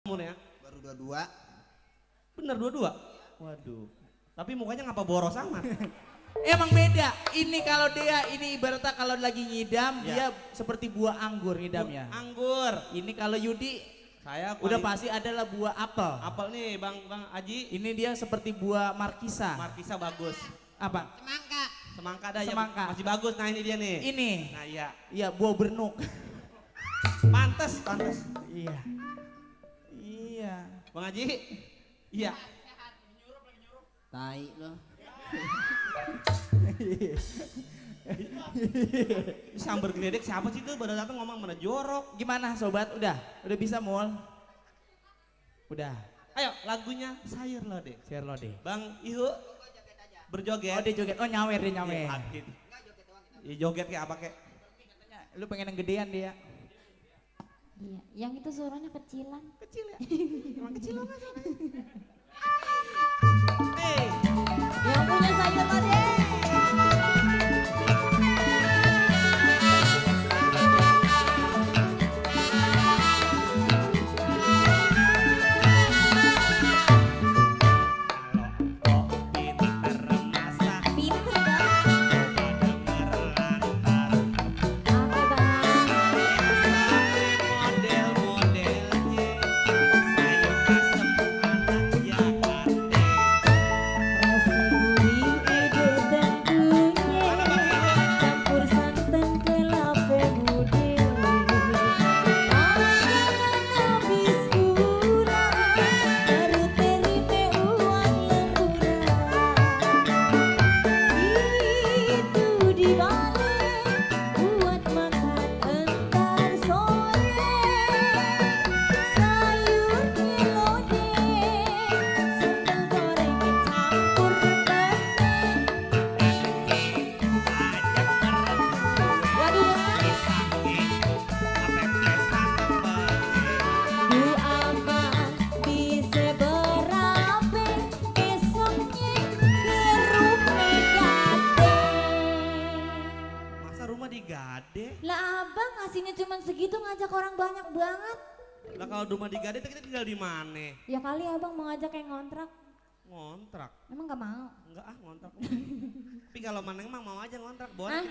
Ya? Baru dua-dua. Bener dua-dua? Waduh. Tapi mukanya ngapa boros amat? Emang beda. Ini kalau dia ini ibaratnya kalau lagi ngidam Ya. dia seperti buah anggur ngidamnya. Anggur. Ini kalau Yudi Saya udah pasti adalah buah apel. apel nih Bang Aji. Ini dia seperti buah markisa. Markisa bagus. Apa? Semangka. Semangka dah ya. Semangka. Masih bagus. Nah ini dia nih. Ini. Nah iya. Iya buah bernuk. Pantes, pantes. Iya. Iya. Bang Haji. Iya. Tai loh. Sambar geledek siapa sih itu baru datang ngomong mana jorok. Gimana sobat? Udah bisa mul? Udah. Ayo lagunya sayur lodeh. Share lo deh. Bang Ihu berjoget. Oh dia joget. Oh nyawer dia nyawer. Ya joget kayak apa kayak? Lu pengen yang gedean dia. Iya, yang itu suaranya kecilan. Kecil ya. Emang kecil banget. Hey. Yang punya sayur lodeh. Pinter dong. Oke bang. Rasa gurih ide tentunya, campur santan kelapa muda. Makanan habis gula, baru terima uang lemburan. Itu dibalik buat makan entar sore. Sayurnya lodeh, sambal gorengnya campur petai. Waduh, du aman bisa berape, besoknya ke rumah gade. Masa rumah digade? Lah abang ngasihnya cuma segitu ngajak orang banyak banget. Lah kalau rumah digade itu kita tinggal di mana? Ya kali abang mau ngajak yang ngontrak, Ngontrak. emang gak mau? Enggak ah ngontrak. Tapi kalau Maneng mah mau aja ngontrak. Hah?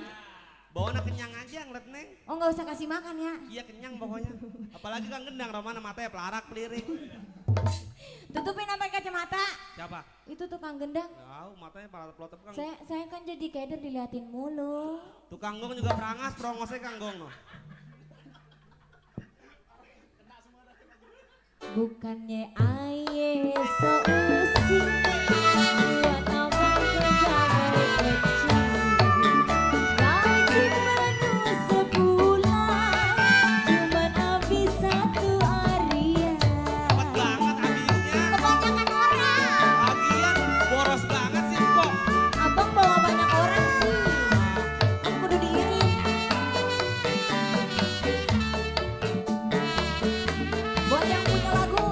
Bawa kenyang aja ngeliat Neng. Oh nggak usah kasih makan ya. Iya kenyang pokoknya. Apalagi Kang Gendang Romana matanya pelarak pelirik. Tutupin sampai kacamata. Siapa? Itu tukang gendang. Tahu matanya pelarak pelotop Kang. Saya kan jadi keder diliatin mulu. Tukang gong juga perangas prongosnya Kang Gong no. Bukannya aye so usik, buat abang pegawai kecil. Gaji penuh sebulan, cuman habis satu harian. Dapat banget habisnya. Kebanyakan orang. Lagian boros banget sih Pok. Abang bawa banyak orang sih. Kan kudu diirit. Buat yang punya lagu.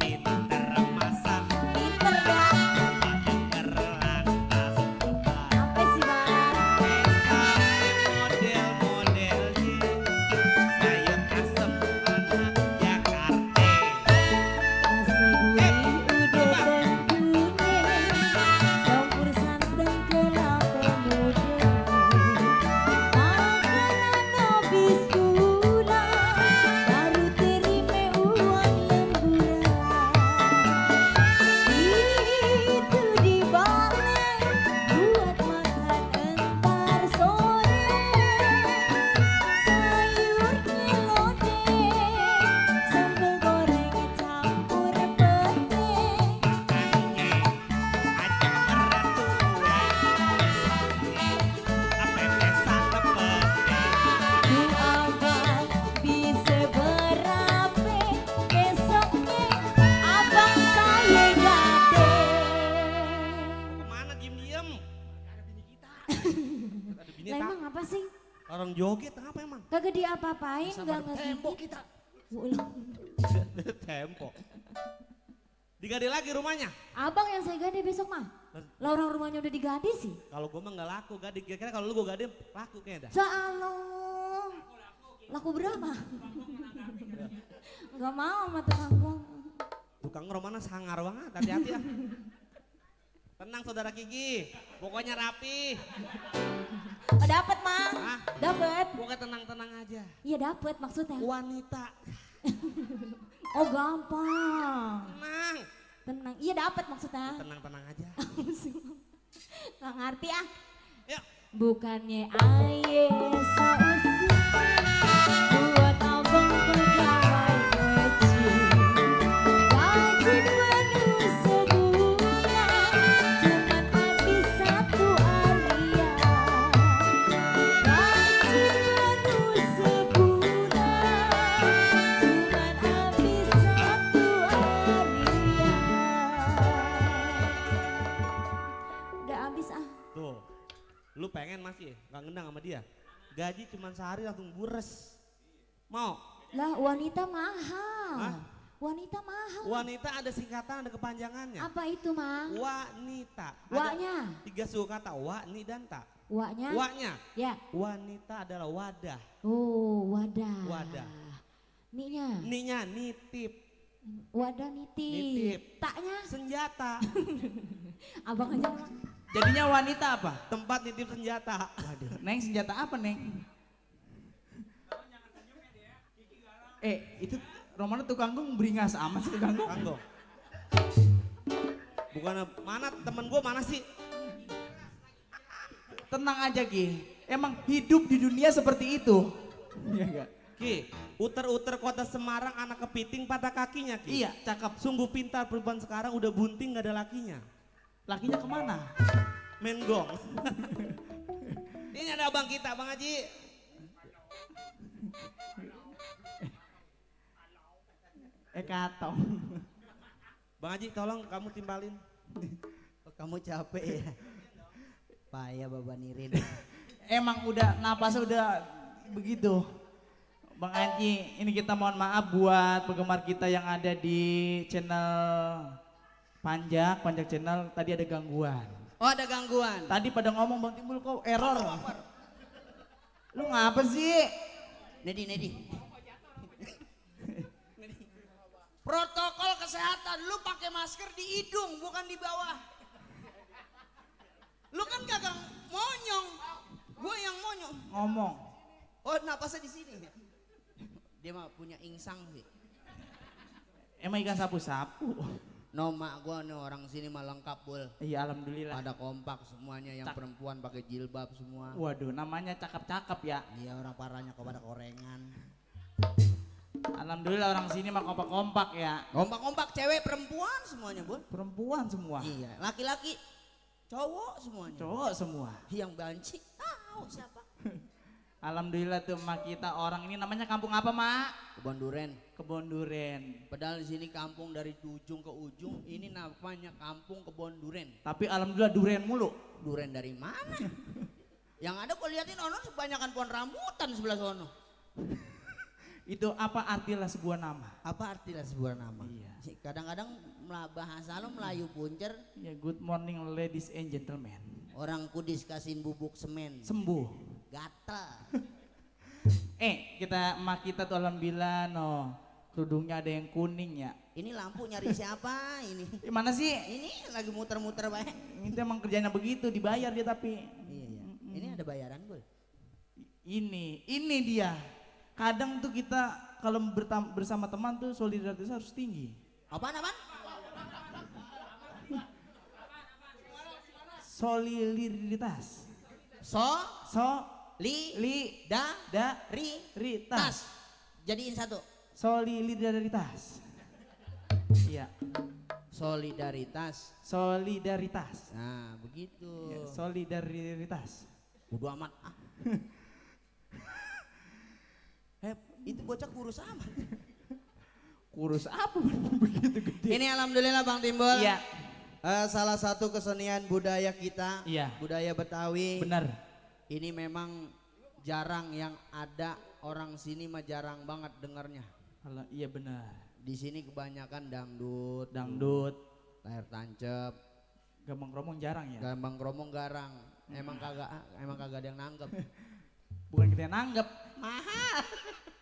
Pinter masak, Pinter dah. denger lantas bukan. Apa sih bang? Model-modelnya sayur asem anak Jakarta. Rasa gurih udah tentunya, campur santan kelapa muda. Makanan habis gula, baru terima uang lemburan. Itu dibalik buat makan entar sore. Sayurnya lodeh, sambal gorengnya campur petai. Du abang bisa berape, besoknya abang saya gade. Kemana diem-diem? Ada bini kita. Ada bini Lah tak? emang apa sih? Orang joget apa emang? Kagak diapa-apain, Sama gak ada tembok ngegigit. kita. Ulah. Tempo. Digade lagi rumahnya. Abang yang saya gade besok mah. Lah orang rumahnya udah digade sih. Kalau gue mah nggak laku gade. Kira-kira kalau lu gue gade laku kayaknya dah. Salah. Laku berapa? Gak mau sama tukang gong. Tukang romana sangar banget, hati-hati ya. Tenang saudara Kiki, pokoknya rapi. Oh dapet mang, Hah? dapet. Pokoknya tenang-tenang aja. Iya dapet maksudnya. Wanita, Oh gampang. tenang. Tenang, iya dapet maksudnya. Tenang-tenang aja. Gak ngerti ah. Yuk. Bukannya aye sausi buat abang pegawai kecil. Gaji 2 sebulan cuman habis 1 harian. Gaji 2 sebulan cuman habis 1 harian. Udah habis ah. Tuh, lu pengen masih nggak ngendang sama dia? Gaji cuma sehari langsung bures. Mau? Lah wanita mahal. Hah? Wanita mahal. Wanita ada singkatan, ada kepanjangannya. Apa itu, Mang? Wanita. Waknya. Ada 3 suku kata, wa, ni, dan ta. Waknya? Waknya, Ya. wanita adalah wadah. Oh, wadah. Wadah. Ninya? Ninya nitip, Wadah nitip. Nitip. Taknya? senjata. Abang aja, Mang. Jadinya wanita apa? Tempat nitip senjata. Waduh. Neng senjata apa Neng? Itu Romana tukang gong beringas amat sih tukang gong. Kanggo. Bukan mana temen gua mana sih? Tenang aja Ki, emang hidup di dunia seperti itu. Iya enggak? Ki, uter-uter kota Semarang anak kepiting pada kakinya Ki. Iya, cakep. Sungguh pintar perempuan sekarang udah bunting gak ada lakinya. Lakinya kemana? Main gong. Ini ada abang kita, Bang Haji. Katong. Bang Haji tolong kamu timbalin. Oh, kamu capek ya? Payah babanirin. Emang udah napasnya udah begitu. Bang Anji, ini kita mohon maaf buat penggemar kita yang ada di channel Panjak channel, tadi ada gangguan. Oh ada gangguan. Tadi pada ngomong Bang Timbul kok error. Lu ngapa sih? Nedi. Protokol kesehatan, lu pakai masker di hidung bukan di bawah. Lu kan kagak monyong, gue yang monyong. Ngomong. Oh napasnya di sini. Dia mah punya insang sih. Emang ikan sapu-sapu. No mak gue nih orang sini mah lengkap bol. Iya alhamdulillah. Pada kompak semuanya yang perempuan pakai jilbab semua. Waduh namanya cakep-cakep ya. Iya orang parahnya kok pada korengan. Alhamdulillah orang sini mah kompak-kompak ya. Kompak-kompak cewek perempuan semuanya bol. Perempuan semua. Iya laki-laki cowok semuanya. Cowok semua. Yang banci tahu siapa? Alhamdulillah tuh emak kita orang ini namanya kampung apa mak? Kebon Duren. Kebon Duren. Padahal di sini kampung dari ujung ke ujung ini namanya kampung Kebon Duren. Tapi alhamdulillah duren mulu. Duren dari mana? Yang ada kau liatin ono kebanyakan pohon rambutan sebelah sono. Itu apa artilah sebuah nama? Apa artinya sebuah nama? Iya. Kadang-kadang bahasa lo Melayu puncer. Ya good morning ladies and gentlemen. Orang kudis kasihin bubuk semen. Sembuh. Gatel. Kita emak kita tuh alhamdulillah no. Kerudungnya ada yang kuning ya. Ini lampu nyari siapa ini? Mana sih? Ini lagi muter-muter baik. Itu emang kerjanya begitu dibayar dia tapi. Iya. Ini ada bayaran bol. Ini dia. Kadang tuh kita kalau bersama teman tuh solidaritas harus tinggi. Apaan? Solidaritas. Solidaritas. Tas. Jadiin satu. Solidaritas. Iya. Solidaritas. Nah begitu. Ya, solidaritas. Udah amat. Itu bocah kurus amat. Kurus apa begitu gede? Ini alhamdulillah Bang Timbul. Iya. Salah satu kesenian budaya kita. Iya. Budaya Betawi. Benar. Ini memang jarang yang ada, orang sini mah jarang banget dengarnya. Iya benar. Di sini kebanyakan dangdut, layar tancep, Gambang kromong jarang ya. gambang kromong garang. Emang kagak ada yang nanggep. Bukan kita yang nanggep. Mahal.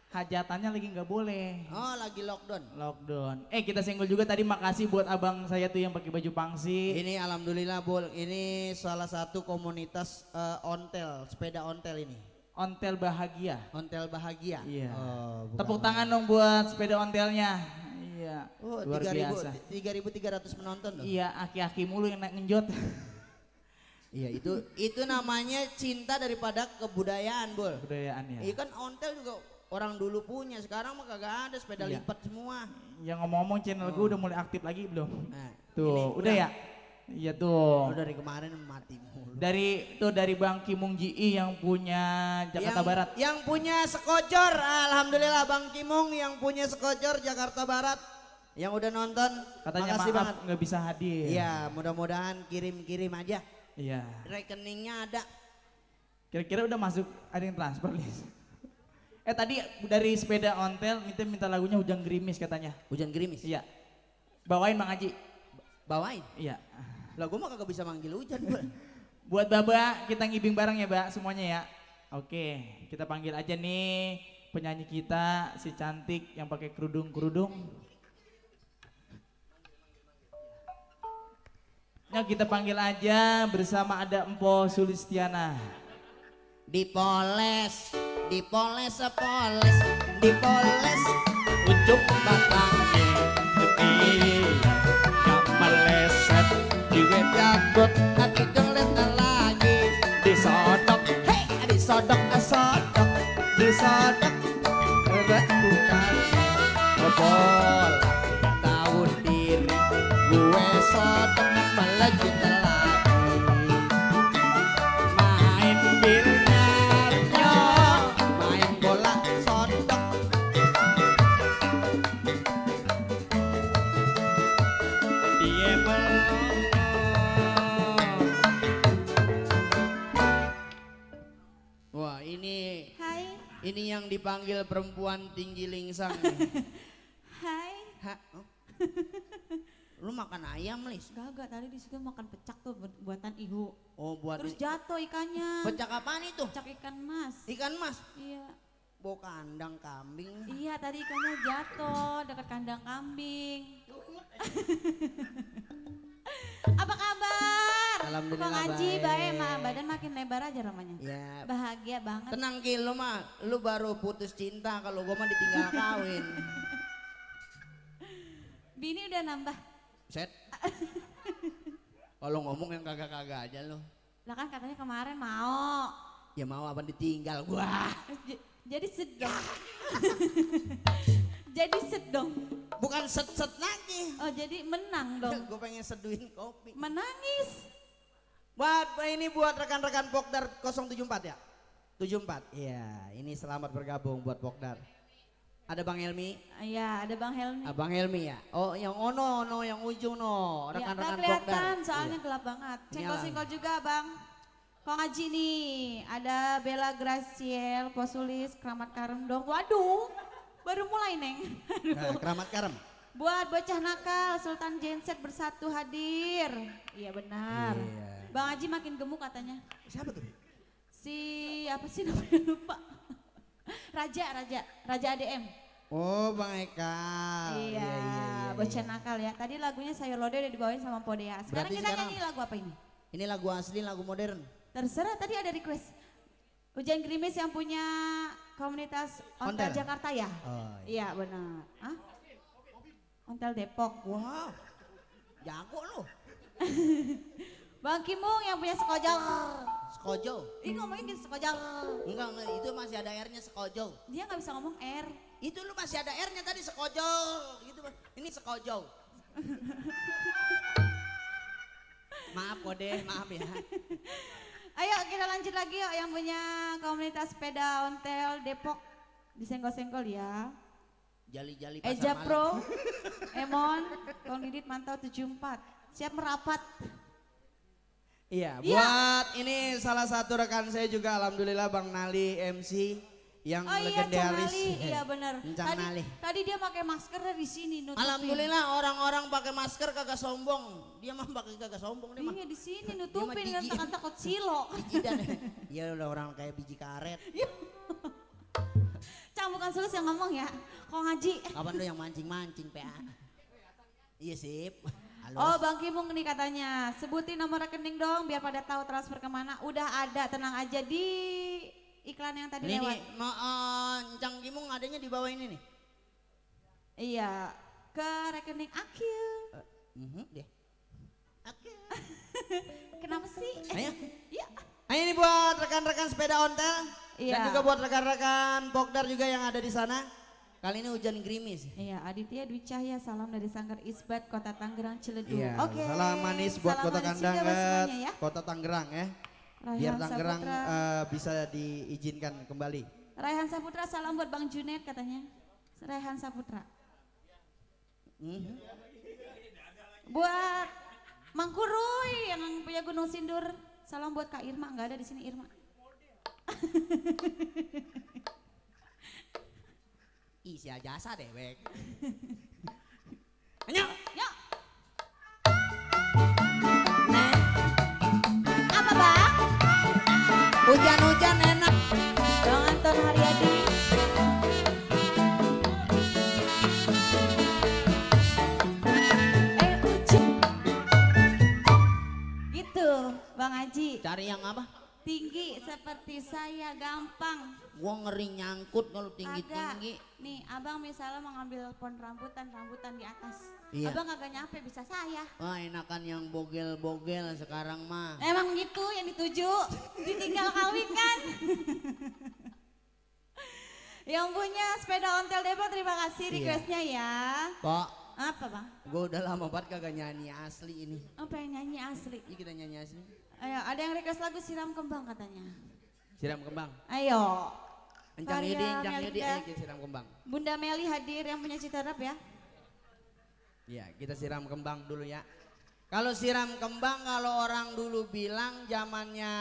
hajatannya lagi nggak boleh. Oh, lagi lockdown. Lockdown. Kita senggol juga tadi, makasih buat abang saya tuh yang pakai baju pangsi. Ini alhamdulillah Bol, ini salah satu komunitas ontel, sepeda ontel ini. Ontel bahagia. Ontel bahagia. Iya. Oh, bukan Tepuk tangan dong buat sepeda ontelnya. Iya. Oh, Luar biasa. 3.300 penonton loh. Iya, aki-aki mulu yang naik ngenjot. Iya, itu namanya cinta daripada kebudayaan, Bol. Kebudayaannya. Iya kan ontel juga orang dulu punya, sekarang mah kagak ada, sepeda Iya. lipat semua. Yang ngomong-ngomong channel gue udah mulai aktif lagi belum? Nah, Tuh, ini udah ya? Iya tuh. Udah dari kemarin mati mulu. Dari Bang Kimung Ji yang punya Jakarta Barat. Yang punya Sekojor, alhamdulillah Bang Kimung yang punya Sekojor Jakarta Barat. Yang udah nonton, Katanya makasih maaf banget. nggak bisa hadir. Iya, mudah-mudahan kirim-kirim aja. Iya. Rekeningnya ada. Kira-kira udah masuk, ada yang transfer Lis? Tadi dari sepeda ontel minta lagunya Hujan Gerimis katanya. Hujan gerimis. Iya. Bawain Bang Haji. Bawain. Iya. Lah gua mah kagak bisa manggil hujan, Bol. Buat Baba kita ngibing bareng ya, Mbak, semuanya ya. Oke, kita panggil aja nih penyanyi kita si cantik yang pakai kerudung-kerudung. Ya kita panggil aja bersama ada Empo Sulistiana. Dipoles, sepoles, dipoles ujung batangnya. Gak meleset di web Jagot nanti jolet lagi. disodok, Hei, disodok, disodok. Rebukan ngebol. tahu diri, gue sodok melejit lagi. Main biliarnya, main bola sodok. Dia Wah, ini Hai, yang dipanggil perempuan tinggi lingsang nih. hai. Hah? Oh. Lu makan ayam, Lis? Gagak tadi di situ makan pecak tuh buatan ibu. Oh, buat Terus jatuh ikannya. pecak apaan itu? Pecak ikan mas. Ikan mas? Iya. Bau kandang kambing. Iya tadi ikannya jatuh dekat kandang kambing. Apa kabar? Alhamdulillah Kok ngaji baik. baik mah badan makin lebar aja namanya. Ya, Bahagia banget. tenang Ki, lu mah, lu baru putus cinta, kalau gua mah ditinggal kawin. Bini udah nambah. Set. Kalau ngomong yang kagak-kagak aja lu. Lah kan katanya kemarin mau. Ya mau apa ditinggal gua. Jadi sedong. Jadi sedong. Bukan set-set lagi. Oh jadi menang dong. Gua pengen seduhin kopi. Menangis. Ini buat rekan-rekan Pokdar 074 ya? 74. Iya, ini selamat bergabung buat Pokdar. Ada Bang Helmi? Iya ada Bang Helmi. Abang Helmi ya? Oh, yang ono yang ujung no, Ya, rekan-rekan nggak kelihatan Pokdar. soalnya Iya. gelap banget. Ini Singkol-singkol juga Bang. Kok ngaji nih, ada Bella Graciel, Posulis, Keramat Karem dong. Waduh, baru mulai Neng. Nah, Keramat Karem. Buat bocah nakal, Sultan Genset bersatu hadir. Iya benar. Iya. Bang Haji makin gemuk katanya. Siapa tuh? Si apa sih namanya lupa. Raja ADM. Oh, Bang Eka. Iya, bocah nakal ya. Tadi lagunya Sayur Lodeh udah dibawain sama Podea. Sekarang Berarti kita sekarang- nyanyi lagu apa ini? Ini lagu asli, lagu modern. Terserah, tadi ada request. Hujan Gerimis yang punya komunitas Ontel Ontel? Jakarta ya? Oh, Iya benar. Hah? Ontel Depok. wow. Jago lu. Bang Kimung yang punya Sekojol. Sekojo. Ini ngomongin gitu Sekojol. Enggak, itu masih ada R-nya Sekojo. Dia nggak bisa ngomong R. Itu lu masih ada R-nya tadi Sekojo. Gitu, Bang. Ini Sekojo. Maaf Kode, maaf ya. Ayo kita lanjut lagi yuk yang punya komunitas sepeda Ontel Depok. Disenggol-senggol ya. Jali-jali pasar Eja malam. Pro, Emon, Kong Didit Mantau 74. Siap merapat. Iya, Iya. buat ini salah satu rekan saya juga alhamdulillah Bang Nali MC yang Oh iya, Cang legendaris. Nali. Iya benar. Cang Nali. Tadi dia pakai masker di sini nutupin. Alhamdulillah orang-orang pakai masker kagak sombong. Dia mah pakai kagak sombong dia mah. Iya di sini nutupin kan jijik. takut silo. Jijidan. Iya udah orang kayak biji karet. Campur yang bukan Sulis yang ngomong ya. Kong Haji. Kapan lu yang mancing-mancing PA? Iya sip. Halus. Oh Bang Kimung nih katanya, sebutin nomor rekening dong biar pada tahu transfer kemana. Udah ada, tenang aja di iklan yang tadi Ini lewat. nih, Cang Kimung adanya di bawah ini nih. Iya, ke rekening Akil. Deh. Oke. Kenapa sih? Ayo. Iya. Ayo ini buat rekan-rekan sepeda ontel. Dan Iya. juga buat rekan-rekan Pokdar juga yang ada di sana. Kali ini hujan gerimis. Iya, Aditya Dwi Cahya, salam dari Sanggar Isbat, Kota Tangerang, Ciledug. Iya, Oke. salam manis buat salam Kota manis Kandang, juga buat semuanya ya. Kota Tangerang ya. Raihan Biar Tangerang Saputra. bisa diizinkan kembali. Raihan Saputra, salam buat Bang Junet katanya. Raihan Saputra. Buat Mang Kuruy yang punya Gunung Sindur, salam buat Kak Irma, nggak ada di sini Irma. Isi jasa dewek. Ayo. Yuk. Apa Bang? Hujan-hujan enak. Bang Anton Haryadi. Hujan. Gitu Bang Haji. Cari yang apa? Tinggi seperti saya gampang. Gua ngeri nyangkut kalau tinggi-tinggi. Nih abang misalnya mau ngambil pon rambutan di atas. Iya. Abang agak nyampe bisa saya. Wah enakan yang bogel-bogel sekarang mah. Emang gitu yang dituju. Ditinggal kawin kan. Yang punya sepeda ontel Depok terima kasih Iya. requestnya ya. Kok Apa bang? gue udah lama banget kagak nyanyi asli ini. Oh pengen nyanyi asli. Ini kita nyanyi asli. Ayo ada yang request lagu siram kembang katanya. Siram kembang. Ayo. Encang Karya Yudi, Encang Yudi, Melinda. ayo kita siram kembang. Bunda Meli hadir yang punya cita rap ya. Ya kita siram kembang dulu ya. Kalau siram kembang kalau orang dulu bilang zamannya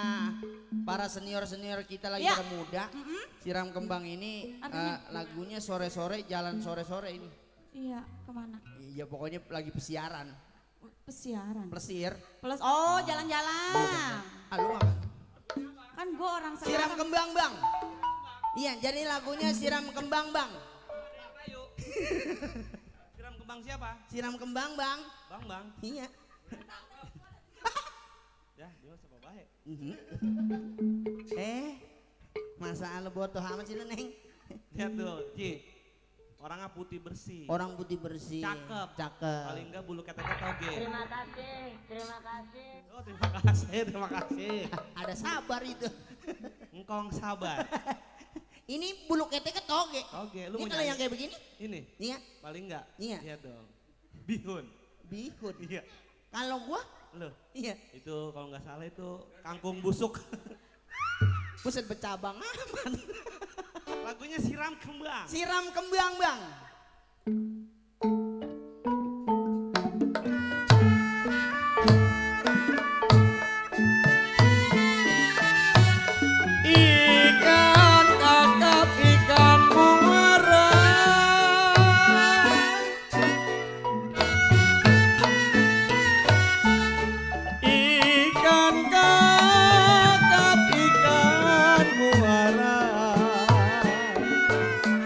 para senior-senior kita lagi Ya. pada muda. Siram kembang ini Artinya? lagunya sore-sore jalan sore-sore ini. Iya kemana? Iya pokoknya lagi pesiaran. Pesiaran. Plesir. Plus oh jalan-jalan. Ah, lu apa? Kan gue orang Siram sekarang. kembang bang. Iya jadi lagunya siram kembang bang. Siram kembang siapa? Siram kembang bang. Bang. Iya. Ya, dia mah sama bae. Masa lu botoh amat sih lu neng? Lihat tuh, Ji. Orangnya putih bersih. Orang putih bersih. Cakep. Cakep. Paling enggak bulu keteknya toge. Terima kasih, terima kasih. Oh, terima kasih. Ada sabar itu. Engkong sabar. Ini bulu keteknya toge. Toge, Ini lu mau kalau nyanyi? yang kayak begini? Ini Iya. paling enggak? Iya. Iya dong. Bihun. Bihun. Iya. Kalau gua, Loh, iya. itu kalau nggak salah itu kangkung busuk. Buset bercabang amat. Lagunya siram kembang. Siram kembang bang. Ikan kakap ikan muara, ikan kakap ikan muara,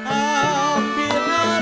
ambillah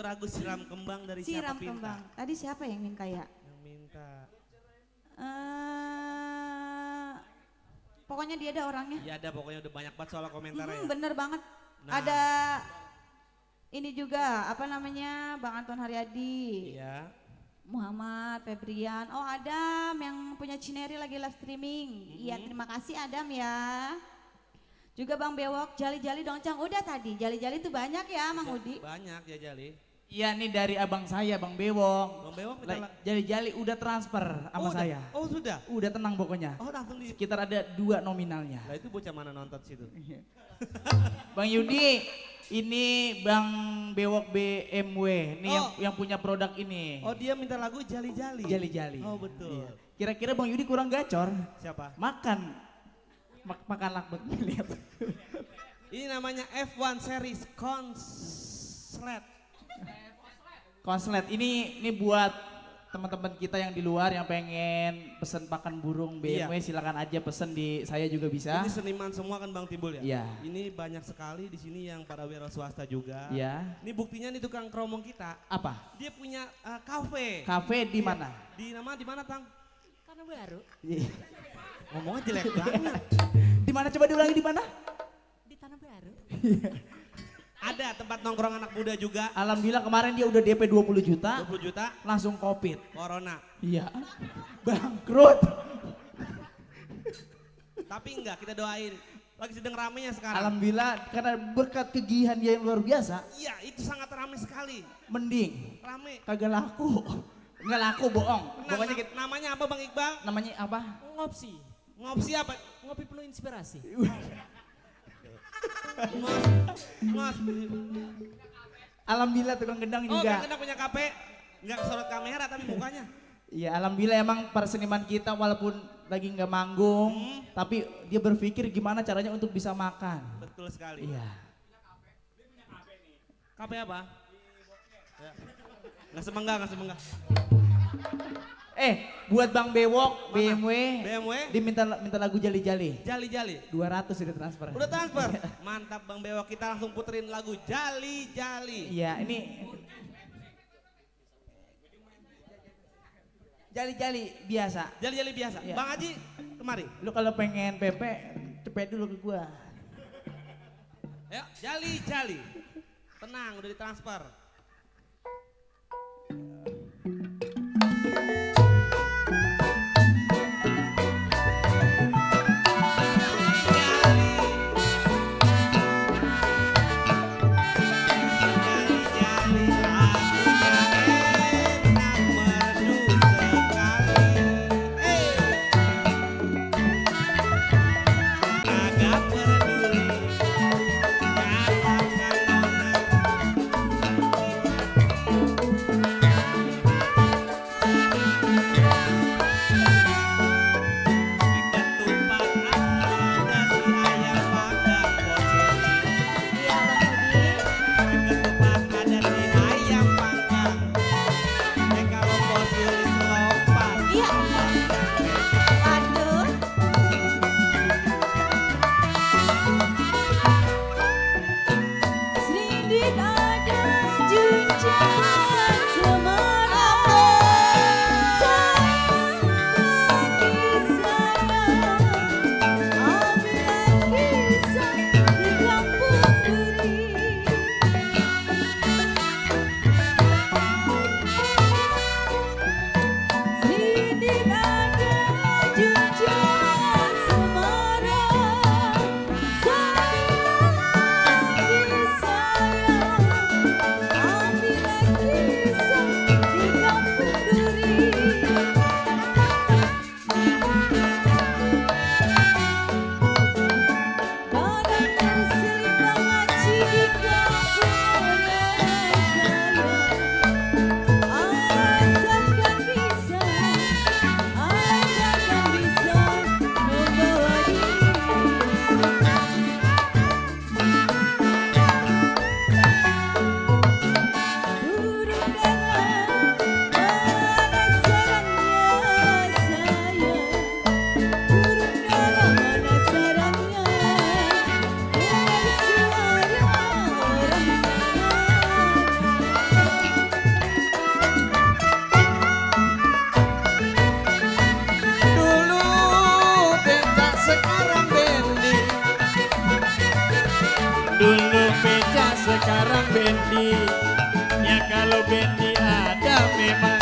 lagu Siram Kembang dari Siram siapa Pinta? Kembang. Tadi siapa yang minta ya? Yang minta. Pokoknya dia ada orangnya. Ya ada pokoknya udah banyak banget soal komentar ya. Bener banget. Nah. Ada ini juga apa namanya Bang Anton Haryadi, Iya. Muhammad Febrian. Oh Adam yang punya Cineri lagi live streaming. Iya terima kasih Adam ya. Juga Bang Bewok, jali-jali dong Cang. Udah tadi, jali-jali itu banyak ya Mang Udi. Banyak ya Jali. Iya nih dari abang saya Bang Bewok. Bang Bewok minta Jali-jali udah transfer sama udah? saya. Oh sudah? Udah tenang pokoknya. Oh langsung di... Sekitar ada 2 nominalnya. Lah itu bocah mana nonton situ? Bang Yudi, ini Bang Bewok BMW, ini Oh. yang punya produk ini. Oh dia minta lagu Jali-Jali? Jali-jali. Oh betul. Iya. Kira-kira Bang Yudi kurang gacor, Siapa? makan makan lakbet lihat. Ini namanya F1 Series Konslet. Konslet ini buat teman-teman kita yang di luar yang pengen pesen pakan burung BMW silakan aja pesen di saya juga bisa. Ini seniman semua kan Bang Timbul ya? Iya. Ini banyak sekali di sini yang para wira swasta juga. Iya. Ini buktinya nih tukang kromong kita. Apa? Dia punya kafe. Kafe di mana? Di mana Tang? Karena baru Ngomongnya jelek banget. Di mana coba diulangi di mana? di Tanah Baru. Ada tempat nongkrong anak muda juga. Alhamdulillah kemarin dia udah DP 20 juta, 20 juta. langsung Covid. Corona. Iya. Bangkrut. Tapi enggak, kita doain. Lagi sedang ramenya sekarang. Alhamdulillah karena berkat kegigihan dia yang luar biasa, Iya, itu sangat ramai sekali. mending Rame. kagak laku. Nggak laku bohong. Pokoknya kita, Namanya apa Bang Iqbal? namanya apa? Ngopsi, Ngopsi apa? ngopi penuh inspirasi. Ngos. Alhamdulillah tukang gendang Oh, juga. kita punya kafe. Enggak kesorot kamera tapi mukanya. Iya, alhamdulillah emang para seniman kita walaupun lagi nggak manggung, tapi dia berpikir gimana caranya untuk bisa makan. Betul sekali. Iya. Kafe apa? Ya. Nggak semenggak. Buat Bang Bewok, BMW, BMW? diminta lagu Jali-Jali. Jali-jali. 200 sudah transfer. Udah transfer. Mantap Bang Bewok, kita langsung puterin lagu Jali-Jali. Iya, ini Jali-Jali biasa. Jali-jali biasa. Iya. Bang Haji, kemari. Lu kalau pengen PP, cepet dulu ke gua. Ayo, Jali-Jali. Tenang, udah ditransfer. Dulu Beca sekarang Bendi. Ya kalau Bendi ada memang